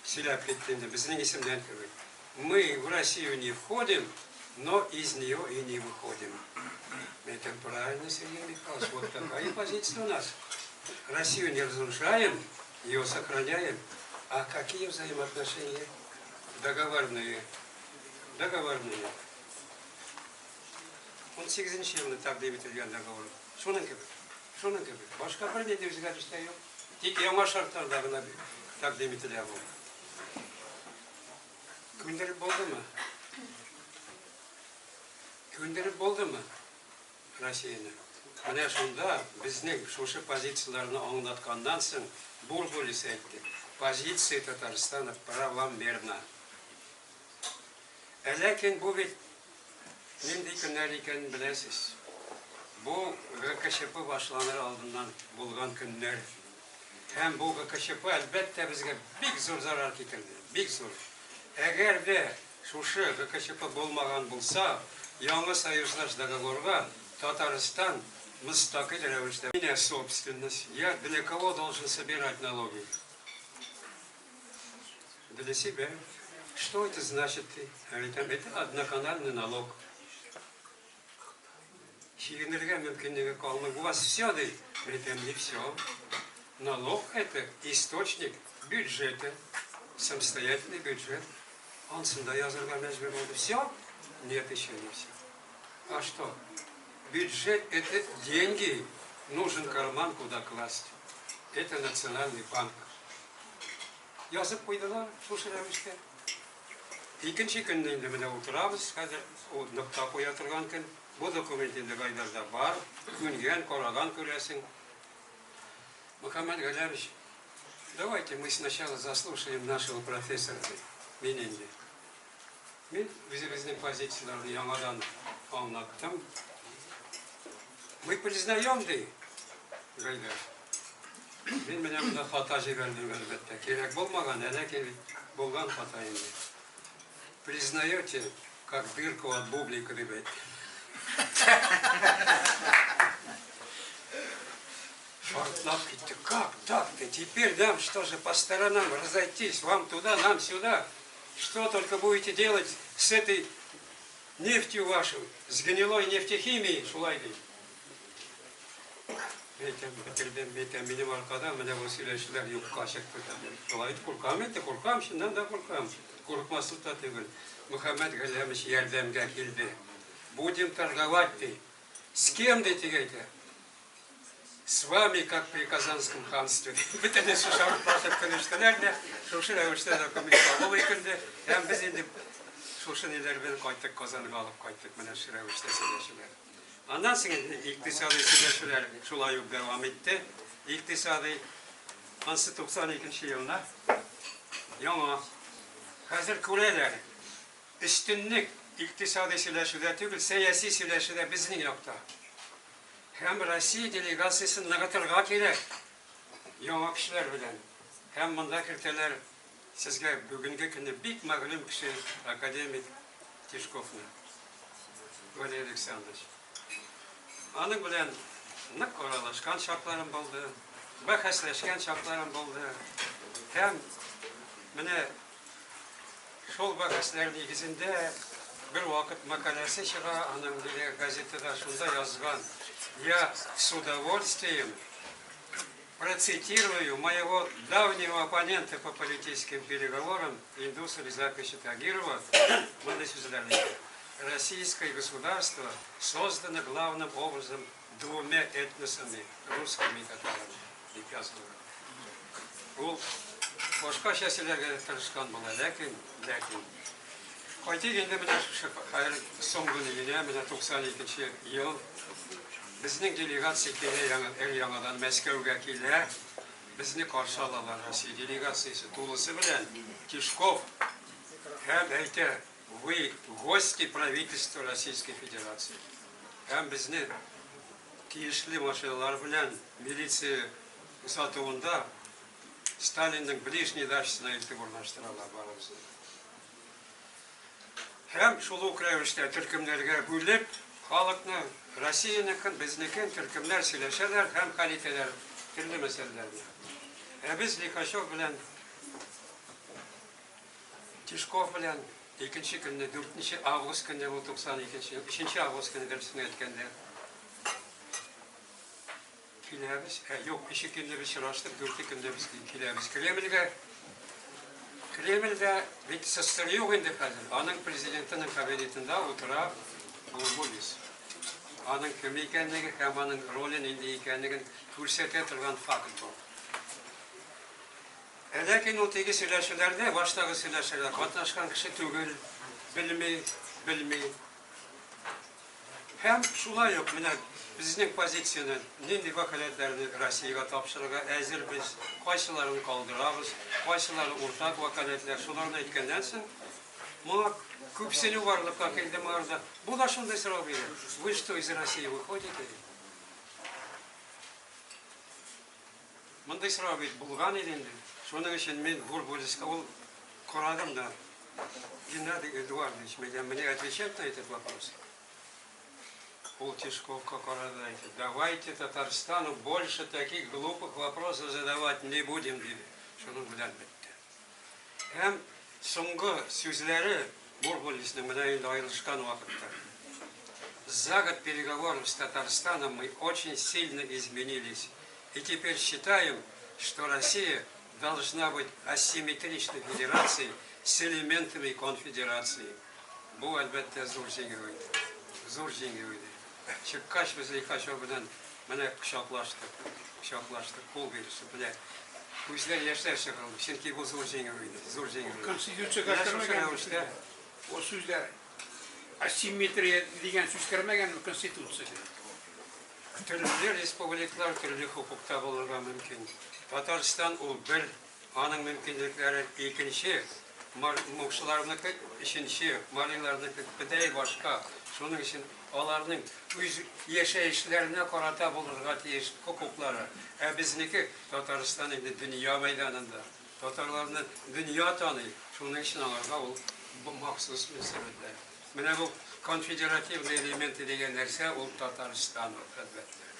сөйләп китте инде, безнең исемнән кебек. Мы в Россию не входим, но из нее и не выходим. Это правильно, Сергей Михайлович, вот такая позиция у нас. Россию не разрушаем, ее сохраняем. А какие взаимоотношения? Договорные. Договорные. 18 елны тәкъдим ителгән договор. Шуның кебек. Шуның кебек. Башка бернинди үзгәреш тә юк. Тик яңа шартларда гына тәкъдим ителә бу. Күндереп булдымы? Күндереп булдымы Россияне? Менә шунда безнең шушы позицияләрне аңлатканнан соң Бурбулис әйтте. Позиция Татарстана правомерна. Ә ләкин бу бит нинди көннәр икәнен беләсез. Бу ГКЧП башланыр алдыннан булган көннәр. Һәм бу ГКЧП әлбәттә безгә бик зур зарар китерде. Бик зур. Әгәр дә шушы ГКЧП булмаган булса, яңа союздаш договорга Татарстан мөстәкыйль рәвештә. У меня собственность. Я для кого должен собирать налоги? Для себя. Что это значит? Это одноканальный налог. Чигенергә мөмкинлеге калмый. У вас все, ди. Это не все. Налог – это источник бюджета, самостоятельный бюджет. Анысын да язарга мәҗбүр булды. Все? Нет, еще не все. А что? Бюджет – это деньги. Нужен карман, куда класть. Это Национальный банк. Язып куйдылар шушы рәвештә. Икенче көнне инде менә утырабыз, хәзер ул нокта куя торган көн. Бу документ инде Гайдарда бар, күнгән, караган күрәсең. Мөхәммәд Галәмович, давайте мы сначала заслушаем нашего профессора, мин инде. Мин үзебезнең позицияләрне яңадан аңлаттым. Мы признаем, ди Гайдар. Мин менә монда хата җибәрдем, әлбәттә. Кирәк булмаган, ләкин булган хата инде. Признаете, как дырку от бублика, дип әйтте. Шартлап китте. Как так-то? Теперь нам что же по сторонам разойтись? Вам туда, нам сюда. Что только будете делать с этой нефтью вашей, с гнилой нефтехимией, шулай ди. Әйтәм, бетердем, әйтәм, минем аркада менә бу сөйләшүләр юкка чыкты. Шулай итеп куркам инде, куркам, чыннан да куркам. Курыкмаслык та түгел. Мөхәммәд Галәмович ярдәмгә килде. Будем торговать, ди. С кем, ди, дип әйтә. С вами, как при Казанском ханстве. Бөтенесе шартлашып көлештеләр дә, шушы рәвештә документ кабул ителде. Һәм без инде шушы ниләр белән кайттык, Казанга алып кайттык менә шушы рәвештә сөйләшүләр. Аннан соң инде икътисадый сөйләшүләр шулай ук дәвам итте. Икътисадый ансы 92 елна яңа. Хәзер күрәләр. Өстенлек икътисадый сөйләшүдә түгел, сәяси сөйләшүдә безнең якта. Һәм Россия делегациясен ныгытырга кирәк яңа кешеләр белән. Һәм монда кертәләр сезгә бүгенге көнне бик мәгълүм кеше академик Тишковны. Валерий Александрович. Аның белән нык аралашкан чакларым булды, бәхәсләшкән чакларым булды. Һәм менә шул бәхәсләр нигезендә бер вакыт мәкаләсе чыга, аның газетада шунда язган. Я с удовольствием процитирую моего давнего оппонента по политическим переговорам Индуса Ризаковича Тагирова, мондый сүзләрне. Российское государство создано главным образом двумя этносами, русскими и татарами, дип язылган. Ул башкача сөйләргә тырышкан була, ләкин кайтыйк инде менә шушы хәер соңгы нигенә, менә 92 ел безнең делегация килә яңа, өр-яңадан Мәскәүгә килә. Безне каршы алалар Россия делегациясе тулысы белән Тишков һәм әйтә, вы гости правительства Российской Федерации. Һәм безне тиешле машиналар белән милиция озатуында Сталинның ближний дачасына илтеп урнаштыралар барыбызны. Һәм шул ук рәвештә төркемнәргә бүлеп, халыкны Россиянекен, безнекен төркемнәр сөйләшәләр һәм хәл итәләр төрле мәсьәләләрне. Ә без Лихачев белән Тишков белән икенче көнне, 4 август көнне, бу 92 3 август көнне дөресен әйткәндә, киләбез. Ә, юк, 3 көнне без очраштык, 4 көнне без киләбез Кремльгә. Кремльдә бит СССР юк инде хәзер. Аның президентының кабинетында утыра Бурбулис. Аның кем икәнлеге һәм аның роле нинди икәнлеген күрсәтә торган факт бу. Ә ләкин ул теге сөйләшүләрдә, баштагы сөйләшүләрдә катнашкан кеше түгел, белми, белми. Һәм шулай ук менә безнең позицияне, нинди вәкаләтләрне Россиягә тапшырырга әзербез, кайсыларын калдырабыз, кайсылары уртак вәкаләтләр, шуларны әйткәннән соң, моңа күпсенү барлыкка килде моңарда. Бу да шундый сорау бирә. Вы что, из России выходите? Мондый сорау бит булган иде инде. Шуның өчен мин Бурбулиска ул карадым да. Геннадий Эдуардович, мне отвечать на этот вопрос? Ул Тишковка карады, әйтте, давайте Татарстану больше таких глупых вопросов задавать не будем, диде. Шуның белән бетте. Һәм соңгы сүзләре Бурбулисның менә инде аерылышкан вакытта. За год переговоров с Татарстаном мы очень сильно изменились. И теперь считаем, что Россия должна быть асимметричной федерацией с элементами конфедерации. Бу, әлбәттә, зур җиңү иде. Зур җиңү иде. Чыккач без Лихачев белән менә кочаклаштык. Кочаклаштык, кул бирешеп. Менә күзләр яшьләр чыгылды. Чөнки бу зур җиңү иде. Зур җиңү иде. Конституциягә Менә шушы кермәгән рәвештә о сүзләр. Асимметрия дигән сүз кермәгән Конституциягә. Төрле республикалар төрле хокукта булырга мөмкин. Татарстан ул бер, аның мөмкинлекләре икенче, мукшыларныкы өченче, мариларныкы бөтенләй башка. Шуның өчен аларның үз яшәешләренә карата булырга тиеш хокуклары. Ә безнеке Татарстан инде дөнья мәйданында. Татарларны дөнья таный. Шуның өчен аларга ул махсус мөнәсәбәтләр. Менә бу конфедеративный элементы дигән нәрсә ул Татарстан ул, әлбәттә.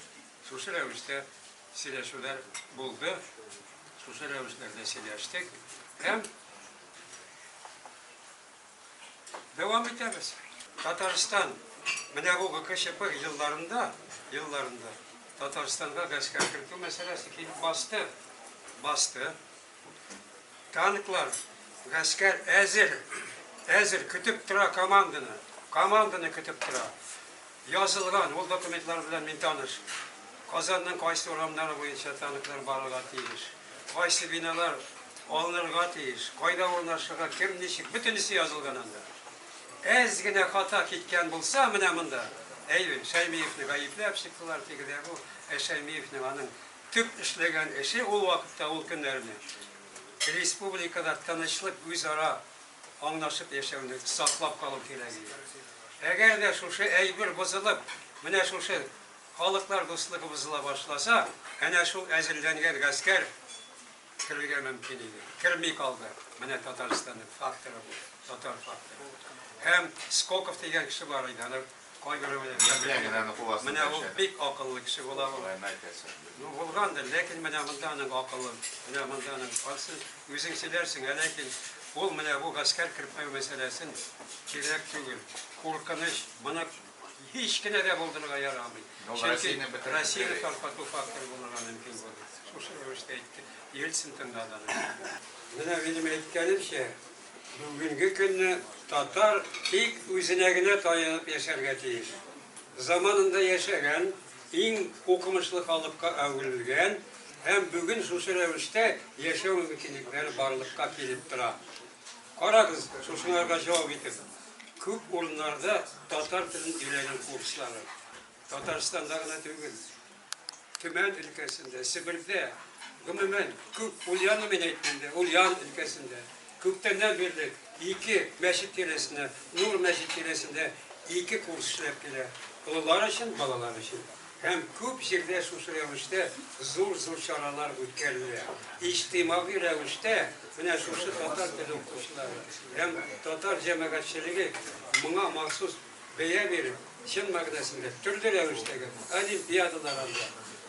Шушы рәвештә сөйләшүләр булды. Шушы рәвешләрдә сөйләштек. Һәм дәвам итәбез. Татарстан менә бу ГКЧП елларында Татарстанга гаскәр кертү мәсьәләсе килеп басты. Басты. Танклар, гаскәр әзер, әзер көтеп тора команданы. Команданы көтеп тора. Язылган ул документлар белән мин таныш. Казанның кайсы урамнары буенча танклар барырга тиеш, кайсы биналар алынырга тиеш, кайда урнашырга, кем ничек, бөтенесе язылган анда. Әз генә хата киткән булса, менә монда, әйе, Шәймиевне гаепләп чыктылар, теге дә бу, ә Шәймиевнең аның төп эшләгән эше ул вакытта, ул көннәрне республикада тынычлык, үзара аңлашып яшәүне саклап калу кирәк иде. Әгәр дә шушы әйбер бозылып, менә шушы халыклар дуслыгы бозыла башласа, әнә шул әзерләнгән гаскәр керергә мөмкин иде. Керми калды. Менә Татарстанның факторы бу, татар факторы. Һәм Скоков дигән кеше бар иде, аны кайберәүләр Мин беләм генә аны кул астында Менә ул эшләде. бик акыллы кеше була ул. Шулай әйтәсең. Ну, булгандыр, ләкин менә монда аның акылы, менә монда аның ансы үзең сөйләрсең, ә ләкин ул менә бу гаскәр кертмәү мәсьәләсен кирәк түгел. Куркыныч, моны һич кенә дә булдырырга ярамый. Ну, Чөнки Россияне бетереп Россияне бетерә. таркату факторы булырга мөмкин булды. Шушы рәвештә әйтте. Ельцин тыңлады аны. Менә минем әйткәнемчә, бүгенге көнне татар тик үзенә генә таянып яшәргә тиеш. Заманында яшәгән, иң укымышлы халыкка әверелгән һәм бүген шушы рәвештә яшәү мөмкинлекләре барлыкка килеп тора. Карагыз, шушыларга җавап итеп. Күп урыннарда татар телен өйрәнү курслары. Татарстанда гына түгел. Төмән өлкәсендә, Себердә, гомумән, күп Ульяны мин әйтмим дә, Ульян өлкәсендә күптәннән бирле ике мәчет тирәсендә, Нур мәчет тирәсендә ике курс эшләп килә. Олылар өчен, балалар өчен. Һәм күп җирдә шушы рәвештә зур-зур чаралар үткәрелә. Иҗтимагый рәвештә менә шушы татар теле укытучылары һәм татар җәмәгатьчелеге моңа махсус бәя биреп, чын мәгънәсендә төрле рәвештәге олимпиадалар анда,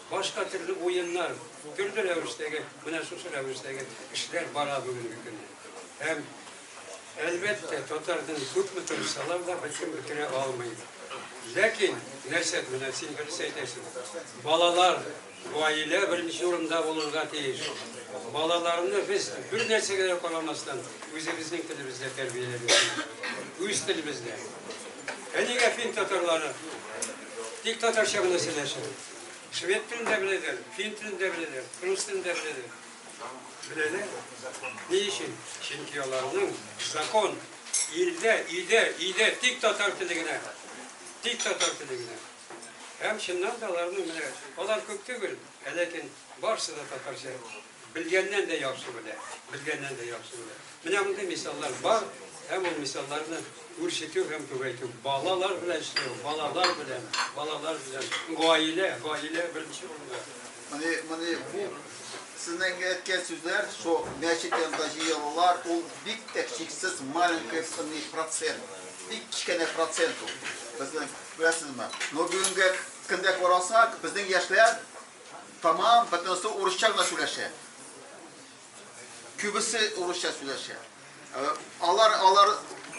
башка төрле уеннар, төрле рәвештәге менә шушы рәвештәге эшләр бара бүгенге көндә. Һәм Әлбәттә, татар телен күпме тырышсалар да, беркем бетерә алмый. Ләкин, нәрсә, менә син дөрес әйтәсең, балалар, гаилә беренче урында булырга тиеш. Балаларны без бер нәрсәгә дә карамастан, үзебезнең телебездә тәрбияләргә тиеш. Үз телебездә. Ә нигә фин татарлары тик татарча гына сөйләшә? Швед телен дә беләләр, фин телен дә беләләр, рус телен дә беләләр. Беләләр. Ни өчен? Чөнки аларның закон илдә, өйдә, өйдә тик татар теле генә. Тик татар теле генә. Һәм чыннан да аларның менә, алар күп түгел, ә ләкин барысы да татарча белгәннән дә яхшы белә, белгәннән дә яхшы белә. Менә мондый мисаллар бар, һәм ул мисалларны үрчетү һәм күбәйтү, балалар белән эшләү, балалар белән, балалар белән, гаилә, гаилә беренче урында. Менә, менә бу сезнең әйткән сүзләр, шо мәчет янында җыелалар, ул бик тә чиксез маленький процент, бик кечкенә процент ул. Безнең, беләсезме? Но бүгенге көндә карасак, безнең яшьләр тамам бөтенесе урысча гына сөйләшә. Күбесе урысча сөйләшә. Алар, алар,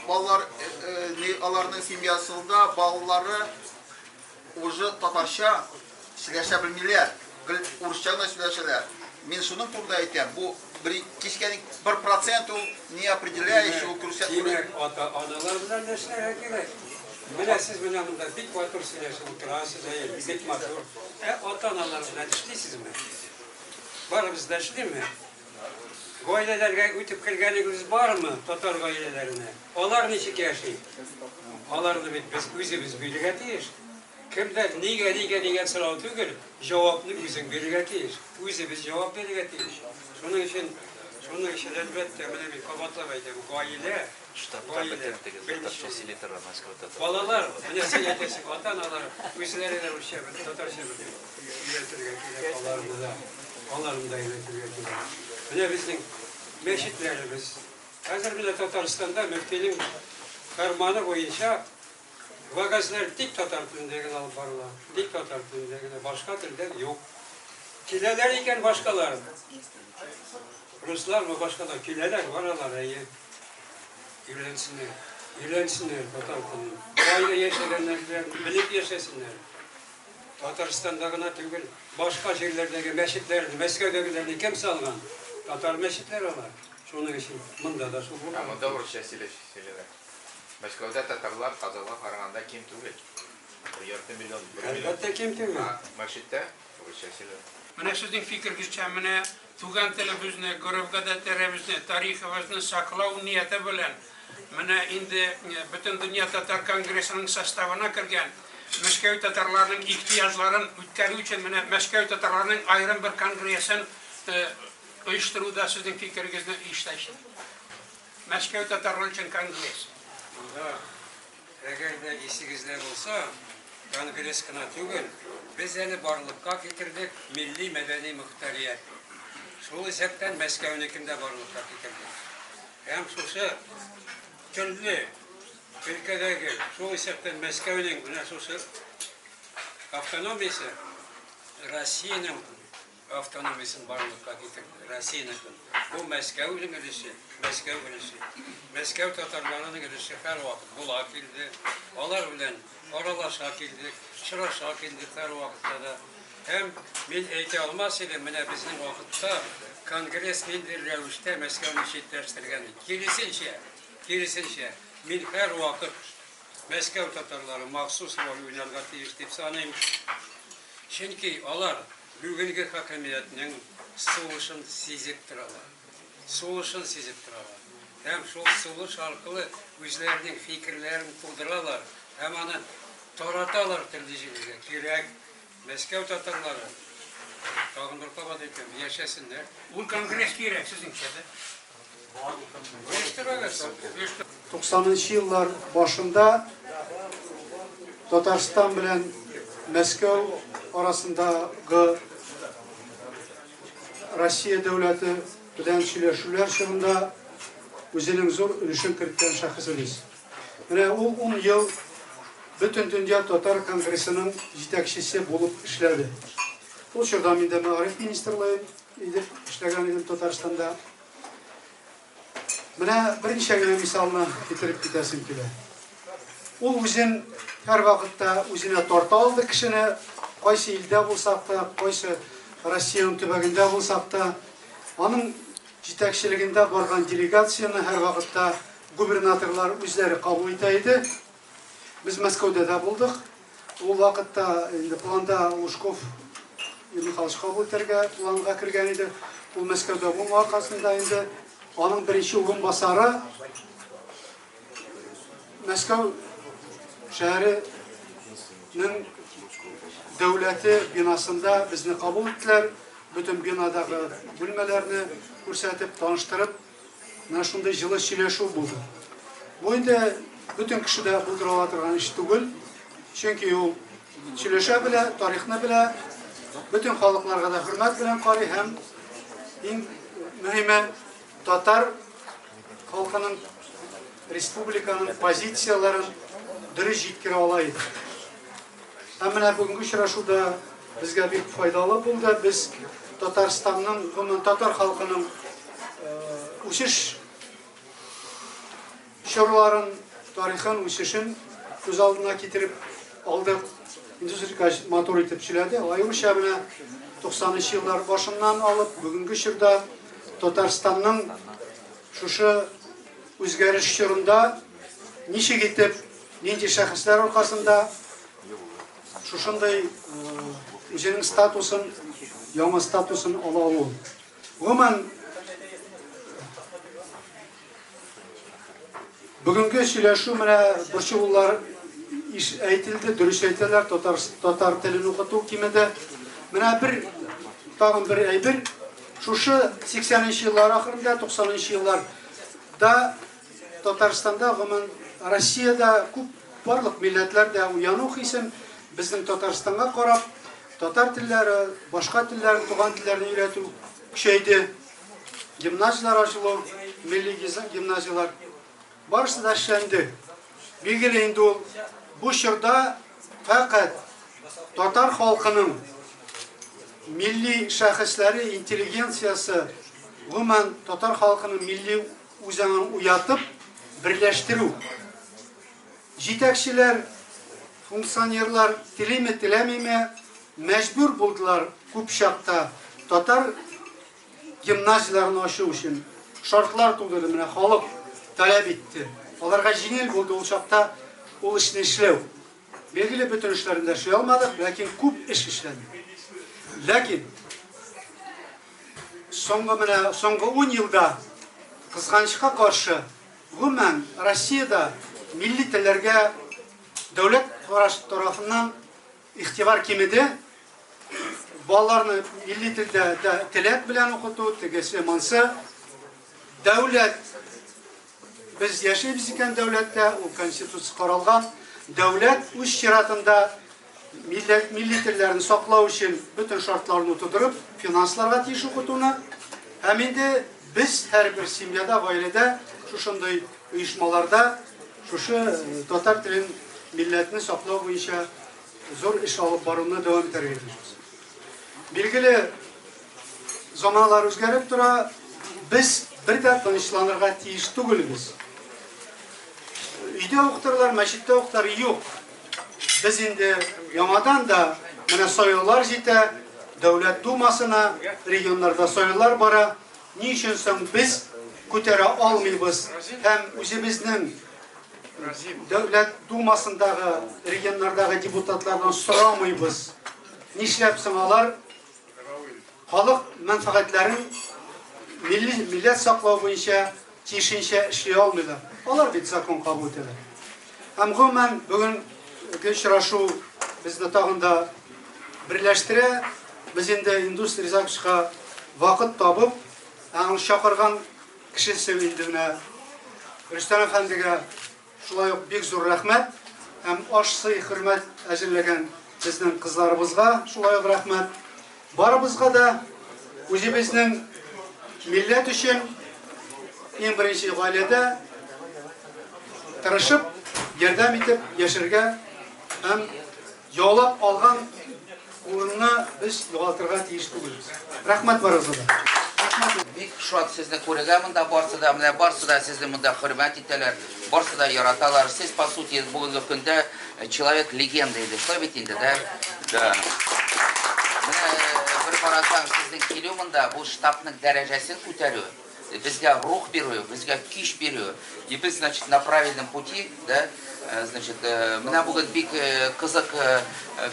балалар, аларның семьясында балалары уже татарча сөйләшә белмиләр. Гел урысча гына сөйләшәләр. Мин шуның турында әйтәм. Бу бер кечкенә бер процент ул не определяющий, ул күрсәтмәй. Димәк, ата-аналар белән дә эшләргә кирәк. Менә сез менә монда бик матур сөйләшеп утырасыз, әйе, бик матур. Ә ата-аналар белән эшлисезме? Барыбыз да эшлиме? Гаиләләргә үтеп кергәнегез бармы, татар гаиләләренә? Алар ничек яши? Аларны бит без үзебез бирергә тиеш. Кемдән, нигә, нигә дигән сорау түгел, җавапны үзең бирергә тиеш. Үзебез җавап бирергә тиеш. Шуның өчен, шуның өчен, әлбәттә, менә мин кабатлап әйтәм, гаилә, гаилә, беренче урында. Балалар, менә син әйтәсең, ата-аналар үзләре дә русча, татарча белми. Өйрәтергә кирәк аларны да, аларны да өйрәтергә кирәк. Менә безнең мәчетләребез. Хәзер менә Татарстанда мөфтинең фәрманы буенча вәгазьләр тик татар телендә генә алып барыла. Тик татар телендә генә, башка телдә юк. Киләләр икән башкалар. Руслармы, башкалар киләләр, баралар, әйе. Өйрәнсеннәр, өйрәнсеннәр татар телен. Кайда яшәгәннәр белеп яшәсеннәр. Татарстанда гына түгел, башка җирләрдәге мәчетләрне, Мәскәүдәгеләрне кем салган? Татар мәчетләре алар. Шуның өчен монда да шул була. Ә монда урысча сөйләшәләр. Мәскәүдә татарлар Казанга караганда ким түгел. Бер ярты миллион, бер миллион. Әлбәттә ким түгел. Ә мәчеттә урысча сөйләнә. Менә сезнең фикергезчә, менә туган телебезне, гореф-гадәтләребезне, тарихыбызны саклау нияте белән, менә инде Бөтендөнья татар конгрессының составына кергән Мәскәү татарларының ихтыяҗларын үткәрү өчен менә Мәскәү татарларының аерым бер конгрессын оештыруда сезнең фикерегезне ишетәчек. Мәскәү татарлары өчен конгресс. Монда, әгәр дә исегездә булса, конгресс кына түгел, без әле барлыкка китердек милли мәдәни мөхтәрият. Шул исәптән Мәскәүнекен дә барлыкка китердек. Һәм шушы төрле өлкәдәге, шул исәптән Мәскәүнең менә шушы автономиясе Россиянең автономиясен барлыкка китерде. Россиянекен. Бу Мәскәүнең өлеше, Мәскәү өлеше. Мәскәү татарларының өлеше һәрвакыт була килде. Алар белән аралаша килдек, очраша килдек һәрвакытта да. Һәм мин әйтә алмас идем, менә безнең вакытта конгресс нинди рәвештә Мәскәүне читләштергән. Киресенчә, киресенчә, мин һәрвакыт Мәскәү татарлары махсус роль уйнарга тиеш дип саныйм. Чөнки алар бүгенге хакимиятнең сулышын сизеп торалар. Сулышын сизеп торалар. Һәм шул сулыш аркылы үзләренең фикерләрен тудыралар һәм аны тараталар төрле җиргә. Кирәк Мәскәү татарлары, тагын бер кабат әйтәм, яшәсеннәр. Ул конгресс кирәк сезнеңчә дә? Оештырыгыз. 90 нчы еллар башында Татарстан белән Мәскәү арасындагы Россия дәүләте белән сөйләшүләр чорында үзенең зур өлешен керткән шәхесебез. Менә ул 10 ел Бөтендөнья татар конгрессының җитәкчесе булып эшләде. Ул чорда мин дә мәгариф министрлыгы идеп эшләгән идем Татарстанда. Менә берничә генә мисалны китереп китәсем килә. Ул үзен һәрвакытта үзенә тарта алды кешене, кайсы илдә булсак та, кайсы Россиянең төбәгендә булсак та, аның җитәкчелегендә барган делегацияне һәрвакытта губернаторлар үзләре кабул итә иде. Без Мәскәүдә дә булдык. Ул вакытта инде планда Лужков Михайлович кабул итәргә планга кергән иде. Ул Мәскәүдә булмау аркасында инде аның беренче урынбасары Мәскәү шәһәренең дәүләте бинасында безне кабул иттеләр. Бөтен бинадагы бүлмәләрне күрсәтеп, таныштырып, менә шундый җылы сөйләшү булды. Бу инде бөтен кеше дә булдыра ала торган эш түгел. Чөнки ул сөйләшә белә, тарихны белә, бөтен халыкларга да хөрмәт белән карый һәм иң мөһиме татар халкының республиканың позицияләрен дөрес җиткерә ала иде. Һәм менә бүгенге очрашуда безгә бик файдалы булды. Без Татарстанның, гомумән татар халкының үсеш чорларын, тарихын, үсешен күз алдына китереп алдык. Индус Рикач матур итеп сөйләде. Аеруча менә 90 еллар башыннан алып бүгенге чорда Татарстанның шушы үзгәреш чорында ничек итеп, нинди шәхесләр аркасында шушындый үзенең статусын, яңа статусын ала алу. Гомумән, бүгенге сөйләшү менә борчылулар әйтелде, дөрес әйтәләр, татар, татар телен укыту кимеде. Менә бер, тагын бер әйбер, шушы 80 еллар ахырында, 90 елларда Татарстанда, гомумән Россиядә күп барлык милләтләр дә уяну хисен безнең Татарстанга карап, татар телләре, башка телләрне, туган телләрне өйрәтү көчәйде. Гимназияләр ачылу, милли гимназияләр барысы да эшләнде. Билгеле инде ул бу чорда фәкать татар халкының милли шәхесләре, интеллигенциясе, гомумән татар халкының милли үзаңын уятып, берләштерү. Җитәкчеләр, функционерлар телиме, теләмиме, мәҗбүр булдылар күп чакта татар гимназияләрен ачу өчен шартлар тудырды, менә халык таләп итте. Аларга җиңел булды ул чакта ул эшне эшләү. Билгеле, бөтен эшләрен дә эшли алмадык, ләкин күп эш эшләнде. Ләкин соңгы менә соңгы 10 елда кызганычка каршы, гомумән Россиядә милли телләргә дәүләт тарафыннан игътибар кимеде. Балаларны милли телдә дә теләк белән укыту, тегесе монсы. Дәүләт без яшибез икән дәүләттә, ул конституция каралган. Дәүләт үз чиратында милләт милли телләрне саклау өчен бөтен шартларны тудырып, финансларга тиеш укытуны. Һәм инде без һәрбер семьяда, гаиләдә шушындый оешмаларда шушы татар телен, милләтне саклау буенча зур эш алып баруны дәвам итәргә тиешбез. Билгеле, заманалар үзгәреп тора, без бер дә тынычланырга тиеш түгелбез. Өйдә укытырлар, мәчеттә укытар, юк. Без инде яңадан да менә сайлаулар җитә, Дәүләт Думасына, регионнарда сайлаулар бара. Ни өчен соң без күтәрә алмыйбыз һәм үзебезнең Дәүләт Думасындагы, регионнардагы депутатлардан сорамыйбыз? Нишләп соң алар халык мәнфәгатьләрен милли милләт саклау буенча тиешенчә эшли алмыйлар? Алар бит закон кабул итәләр. Һәм гомумән бүгенге очрашу безне тагын да берләштерә. Без инде Индус Ризаковичка вакыт табып, аның чакырган кешесе инде менә Рөстәм әфәндегә шулай ук бик зур рәхмәт һәм аш-сый хөрмәт әзерләгән. Безнең кызларыбызга шулай ук рәхмәт. Барыбызга да үзебезнең милләт өчен иң беренче гаиләдә тырышып, ярдәм итеп яшәргә һәм яулап алган урынны без югалтырга тиеш түгелбез. Рәхмәт барыгызга да. Рәхмәт. Бик шат сезне күрергә монда барсы да, менә барсы да сезне монда хөрмәт итәләр, барсы да яраталар. Сез, по сути, бүгенге көндә человек легенда иде. Шулай бит инде, да? Да. Менә бер карасаң, сезнең килү монда бу штабның дәрәҗәсен күтәрү, безгә рух бирү, безгә көч бирү. И без, значит, на правильном пути, да? Значит, менә бүген бик кызык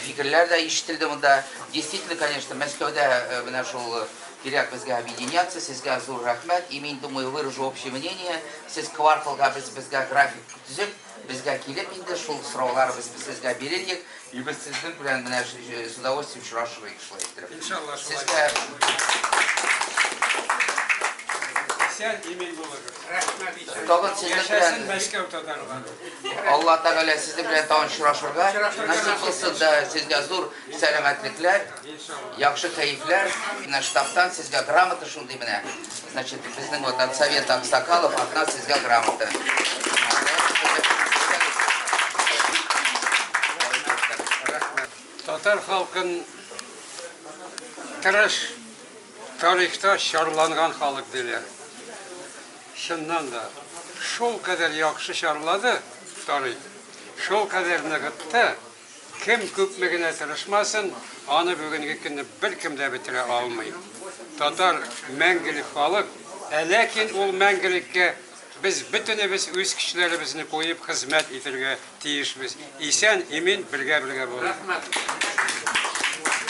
фикерләр дә ишетелде монда. Действительно, конечно, Мәскәүдә менә шул кирәк безгә объединяться, сезгә зур рәхмәт. И мин думаю, выражу общее мнение. Сез кварталга без безгә график төзеп, безгә килеп инде шул сорауларыбыз без сезгә бирер. И без сезнең белән менә с удовольствием очрашырбыз шулай иттереп. Иншалла, шулай. Сезгә Исән имин булыгыз. Рәхмәт исән. Тагын сезнең Яшәсен белән Мәскәү татарлары. Алла Тәгалә сезнең белән тагын очрашырга насыйп кылсын да, сезгә зур сәламәтлекләр, яхшы кәефләр. Менә штабтан сезгә грамота шундый менә. Значит, безнең вот от совета аксакалов от нас сезгә грамота. Татар халкын тырыш, тарихта чарланган халык диләр. Чыннан да, шул кадәр яхшы чарлады тарих, шул кадәр ныгытты, кем күпме генә тырышмасын, аны бүгенге көнне беркем дә бетерә алмый. Татар мәңгелек халык, ә ләкин ул мәңгелеккә без бөтенебез үз көчләребезне куеп хезмәт итәргә тиешбез. Исән, имин, бергә-бергә булып. Рәхмәт.